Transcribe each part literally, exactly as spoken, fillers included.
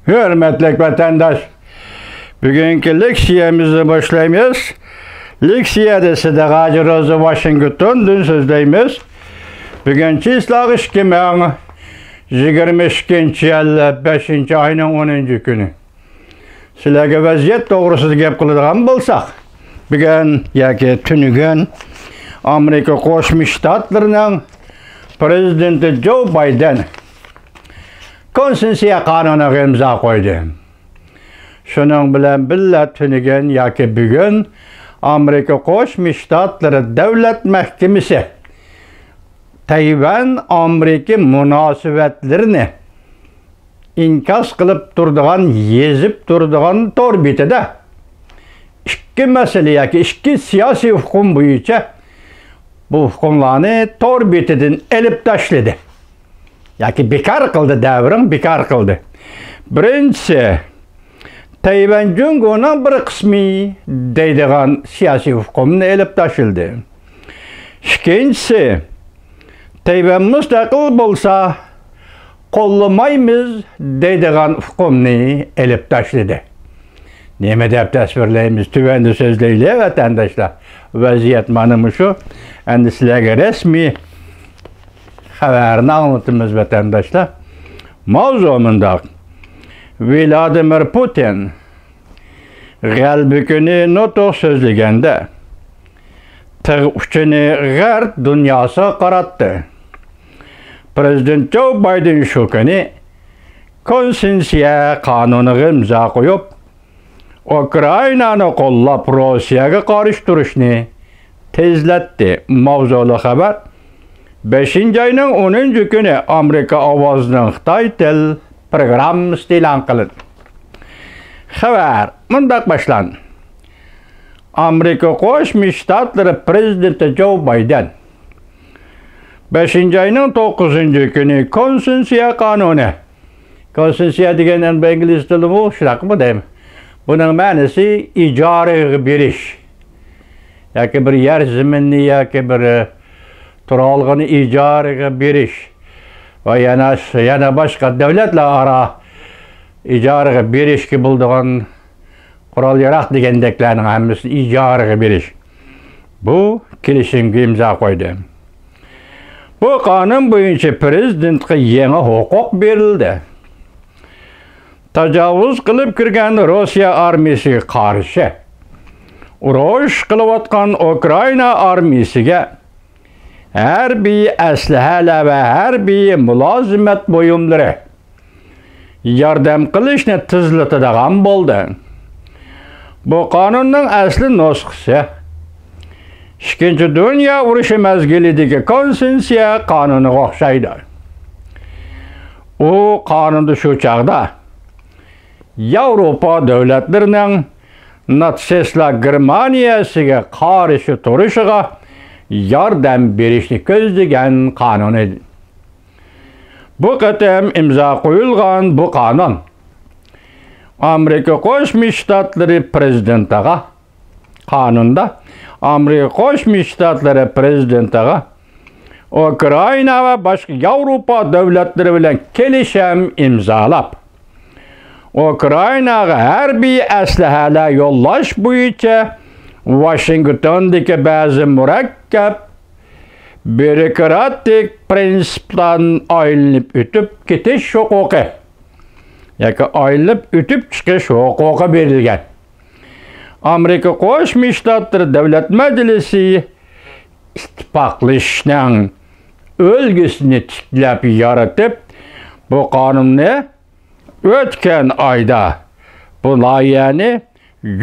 ھۆرمەتلىك ۋەتەنداش، بۈگۈنكى لېكسىيەمىزنى باشلايمىز. لېكسىيەدە سىدىق ھاجى روزى ۋاشىنگتوندىن سۆزلەيمىز. بۈگۈن چىسلاغ ئىككى مىڭ يىگىرمە ئىككىنچى يىل بەشىنچى ئاينىڭ ئونىنچى كۈنى. سىلەرگە ۋەزىيەت توغرىسىدا گەپ قىلىدىغان بولساق، بۈگۈن ياكى تۈنۈگۈن ئامېرىكا قوشما شتاتلىرىنىڭ پرېزىدېنتى جو بايدېن كونستىتۇتسىيە قانۇنىغا ئىمزا قويدى. شۇنىڭ بىلەن بىللە، تۈنۈگۈن ياكى بۈگۈن ئامېرىكا قوشما شتاتلىرى دۆلەت مەھكىمىسى تەيۋەن ئامېرىكا مۇناسىۋەتلىرىنى ئىنكاس قىلىپ تۇرىدىغان، يېزىپ تۇرىدىغان تور بېتىدە ئىككى مەسىلە ياكى ئىككى سىياسىي ئۇقۇم بويىچە بۇ ئۇقۇملارنى تور بېتىدىن ئېلىپ تاشلىدى. ياكى بىكار قىلدى، دەۋرىڭ بىكار قىلدى. بىرىنچىسى، تەيۋەن جۇڭگونىڭ بىر قىسمى دەيدىغان سىياسىي ئۇقۇمنى ئېلىپ تاشلىدى. ئىككىنچىسى، تەيۋەن مۇستەقىل بولسا قوللىمايمىز دەيدىغان ئۇقۇمنى ئېلىپ تاشلىدى. نېمە دەپ تەسۋىرلەيمىز؟ تۆۋەندە سۆزلەيلى، ۋەتەنداشلار. ۋەزىيەت مانا مۇشۇ. ئەمدى سىلەرگە رەسمىي خەۋەرنى ئاڭلىتىمىز، ۋەتەنداشلار. ماۋزۇ مۇنداق. ۋلادىمىر پۇتىن غەلىبە كۈنى نۇتۇق سۆزلىگەندە، تىغ ئۇچىنى غەرب دۇنياسىغا قاراتتى. پرېزىدېنت جو بايدېن شۇ كۈنى كونستىتۇتسىيە قانۇنىغا ئىمزا قويۇپ، ئۇكرائىنانى قوللاپ، روسىيەگە قارشى تۇرۇشنى تېزلەتتى. ماۋزۇلۇق خەۋەر بەشىنچى ئاينىڭ ئونىنچى كۈنى ئامېرىكا ئاۋازىنىڭ خىتاي تىل پروگراممىسىدا ئېلان قىلىندى. خەۋەر مۇنداق باشلاندى. ئامېرىكا قوشما شتاتلىرى پرېزىدېنتى جو بايدېن بەشىنچى ئاينىڭ توققۇزىنچى كۈنى كونستىتۇتسىيە قانۇنى، كونستىتۇتسىيە دېگەن ئەمدى ئىنگلىز تىلىمۇ شۇنداقمۇ دەيمەن؟ بۇنىڭ مەنىسى ئىجارىگە بېرىش. ياكى بىر يەر زېمىننى ياكى بىر، ئە، تۇرالغۇنى ئىجارىگە بېرىش. ۋە يەنە، يەنە باشقا دۆلەتلەر ئارا ئىجارىگە بېرىشكە بولىدىغان قورال-ياراغ دېگەندەكلەرنىڭ ھەممىسىنى ئىجارىگە بېرىش. بۇ كېلىشىمگە ئىمزا قويدى. بۇ قانۇن بويىچە پرېزىدېنتقا يېڭى ھوقۇق بېرىلدى. تاجاۋۇز قىلىپ كىرگەن روسىيە ئارمىيىسىگە قارشى ئۇرۇش قىلىۋاتقان ئۇكرائىنا ئارمىيىسىگە ھەربىي ئەسلىھەلەر ۋە ھەربىي مۇلازىمەت بۇيۇملىرى ياردەم قىلىشنى تېزلىتىدىغان بولدى. بۇ قانۇننىڭ ئەسلى نۇسخىسى ئىككىنچى دۇنيا ئۇرۇشى مەزگىلىدىكى كونستىتۇتسىيە قانۇنىغا ئوخشايدۇ. ئۇ قانۇندا شۇ چاغدا ياۋروپا دۆلەتلىرىنىڭ ناتسىستلار گېرمانىيەسىگە قارشى تۇرۇشىغا ياردەم بېرىشنى كۆزلىگەن قانۇن ئىدى. بۇ قېتىم ئىمزا قويۇلغان بۇ قانۇن ئامېرىكا قوشما شتاتلىرى پرېزىدېنتىغا، قانۇندا ئامېرىكا قوشما شتاتلىرى پرېزىدېنتىغا ئۇكرائىنا ۋە باشقا ياۋروپا دۆلەتلىرى بىلەن كېلىشىم ئىمزالاپ، ئۇكرائىناغا ھەربىي ئەسلىھەلەر يوللاش بويىچە ۋاشىنگتوندىكى بەزى مۇرەككەپ بيۇروكراتىك پرىنسىپلاردىن ئايلىنىپ ئۆتۈپ كېتىش ھوقۇقى ياكى ئايلىنىپ ئۆتۈپ چىقىش ھوقۇقى بېرىلگەن. ئامېرىكا قوشما شتاتلىرى دۆلەت مەجلىسى ئىتتىپاقلىشىشنىڭ ئۈلگىسىنى تىكلەپ يارىتىپ، بۇ قانۇننى ئۆتكەن ئايدا بۇ لايىھەنى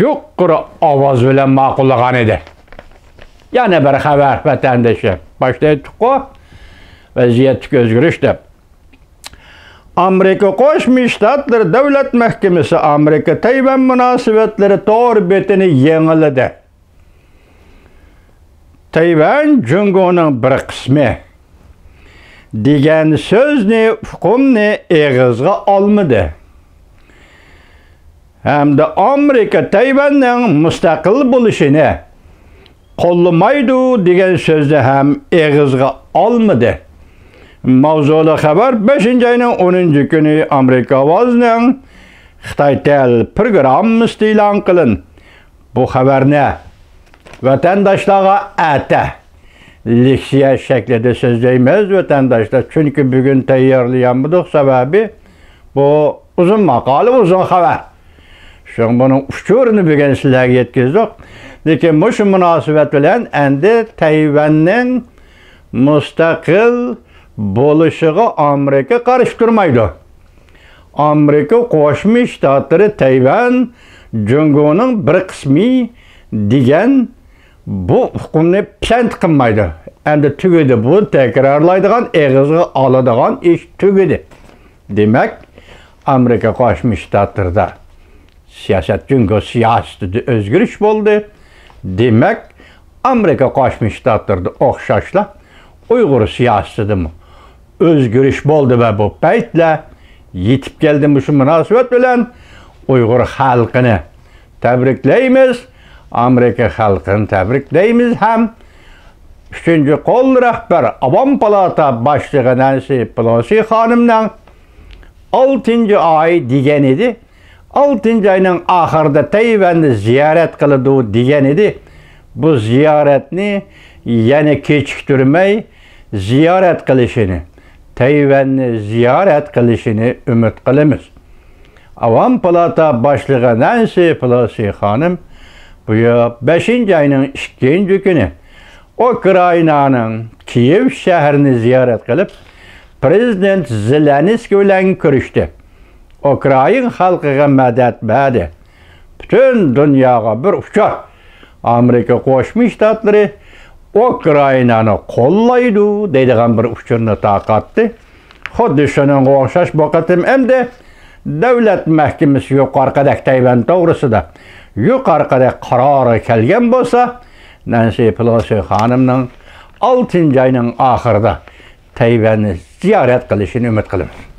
يۇقىرى ئاۋاز بىلەن ماقۇللىغان ئىدى. يەنە بىر خەۋەر، ۋەتەندىشى. باشتا ئېيتتۇققۇ، ۋەزىيەتتىكى ئۆزگىرىش دەپ. ئامېرىكا قوشما شتاتلىرى دۆلەت مەھكىمىسى ئامېرىكا تەيۋەن مۇناسىۋەتلىرى تور بېتىنى يېڭىلىدى. تەيۋەن جۇڭگونىڭ بىر قىسمى دېگەن سۆزنى، ئۇقۇمنى ئېغىزغا ئالمىدى. ھەمدە ئامېرىكا تەيۋەننىڭ مۇستەقىل بولۇشىنى قوللىمايدۇ دېگەن سۆزنى ھەم ئېغىزغا ئالمىدى. ماۋزۇلۇق خەۋەر بەشىنچى ئاينىڭ ئونىنچى كۈنى ئامېرىكا ئاۋازىنىڭ خىتاي تېل پروگراممىسىدا ئېلان قىلىن. بۇ خەۋەرنى ۋەتەنداشلارغا ئەتە لېكسىيە شەكلىدە سۆزلەيمىز، ۋەتەنداشلار. چۈنكى بۈگۈن تەييارلىيالمىدۇق، سەۋەبى بۇ ئۇزۇن ماقالە، ئۇزۇن خەۋەر. شۇڭا بۇنىڭ ئۇچۇرىنى بۈگۈن سىلەرگە يەتكۈزدۇق. لېكىن مۇشۇ مۇناسىۋەت بىلەن ئەندى تەيۋەننىڭ مۇستەقىل بولۇشىغا ئامېرىكا قارشى تۇرمايدۇ. ئامېرىكا قوشما شتاتلىرى تەيۋەن جۇڭگونىڭ بىر قىسمى دېگەن بۇ ئۇقۇمنى پىسەنت قىلمايدۇ. ئەمدى تۈگىدى بۇ تەكرارلايدىغان، ئېغىزغا ئالىدىغان ئىش تۈگىدى. دېمەك، ئامېرىكا قوشما شتاتلىرىدا سىياسەت، جۇڭگو سىياسىتىدە ئۆزگىرىش بولدى. دېمەك، ئامېرىكا قوشما شتاتلىرىدا ئوخشاشلا ئۇيغۇر سىياسىتىدىمۇ ئۆزگىرىش بولدى ۋە بۇ پەيتلەر يېتىپ كەلدى. مۇشۇ مۇناسىۋەت بىلەن ئۇيغۇر خەلقىنى تەبرىكلەيمىز، ئامېرىكا خەلقىنى تەبرىكلەيمىز ھەم ئۈچىنچى قول رەھبەر، ئاۋام پالاتا باشلىقى نەنسى پېلوسى خانىمنىڭ ئالتىنچى ئاي دېگەن ئىدى، ئالتىنچى ئاينىڭ ئاخىرىدا تەيۋەننى زىيارەت قىلىدۇ دېگەن ئىدى. بۇ زىيارەتنى يەنە كېچىكتۈرمەي زىيارەت قىلىشىنى، تەيۋەننى زىيارەت قىلىشىنى ئۈمىد قىلىمىز. ئاۋام پالاتا باشلىقى نەنسى پېلوسى خانىم بۇ يىل بەشىنچى ئاينىڭ ئىككىنچى كۈنى ئۇكرائىنانىڭ كىيېۋ شەھىرىنى زىيارەت قىلىپ، پىرېزىدېنت زېلېنسكىي بىلەن كۆرۈشتى. ئۇكرائىن خەلقىگە مەدەت بەردى. پۈتۈن دۇنياغا بىر ئۇچۇر. ئامېرىكا قوشما شتاتلىرى ئۇكرائىنانى قوللايدۇ دەيدىغان بىر ئۇچۇرنى تارقاتتى. خۇددى شۇنىڭغا ئوخشاش بۇ قېتىم ئەمدى دۆلەت مەھكىمىسى يۇقىرىقىدەك تەيۋەن توغرىسىدا يۇقىرىقىدەك قارارغا كەلگەن بولسا، نەنسى پېلوسى خانىمنىڭ ئالتىنچى ئاينىڭ ئاخىرىدا تەيۋەننى زىيارەت قىلىشىنى ئۈمىد قىلىمىز.